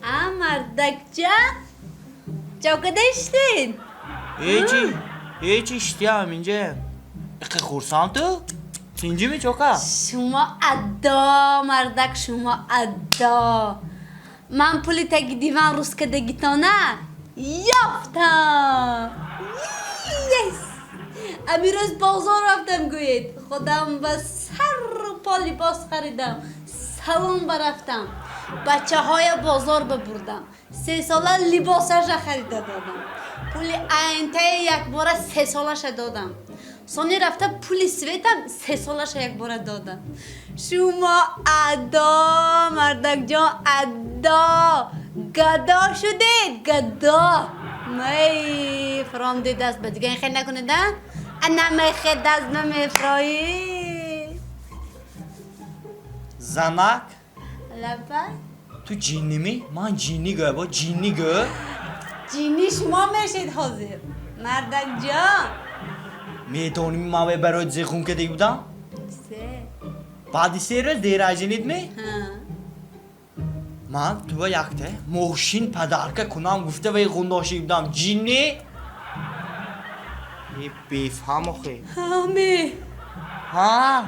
А, мардакча, чокада иштед? Ҳечи, ҳечи, иштиям инҷа. Иқи хурсанд ту? Тинҷими, чока? Шумо адо, мардак, шумо адо. Ман пули таги диван рӯзкадагитона ёфтам. Yes! Ами рӯз бозор рафтам, гӯед, худам ба сару по либос харидам, салон барафтам, бачаҳоя бозор бибурдам, сесола либосаша харида додам, пули айнтаи якбора сесолаша додам, сони рафта пули светам сесолаша якбора додам. Шумо адо, мардакҷон, адо, гадо шудед, гадо. Май фаромди даст ба дига, ин хел накунед, а намехе даст намефроӣ. Занак, лаба. Ту ҷинними? Ман ҷинни гӯ, бо ҷинни гӯ. Ҷинни шумо мешед ҳозир, мардакҷон. Медонӣ, ман вай барои зехун кадаги будам? Се. Баъди 3 рӯз день рождения ме? Ҳа. Ман туа якта мошин подарка кунам гуфта вай ғундошӣ будам. Ҷинни? Е, бефаҳм охе. Ҳаме. Ҳа.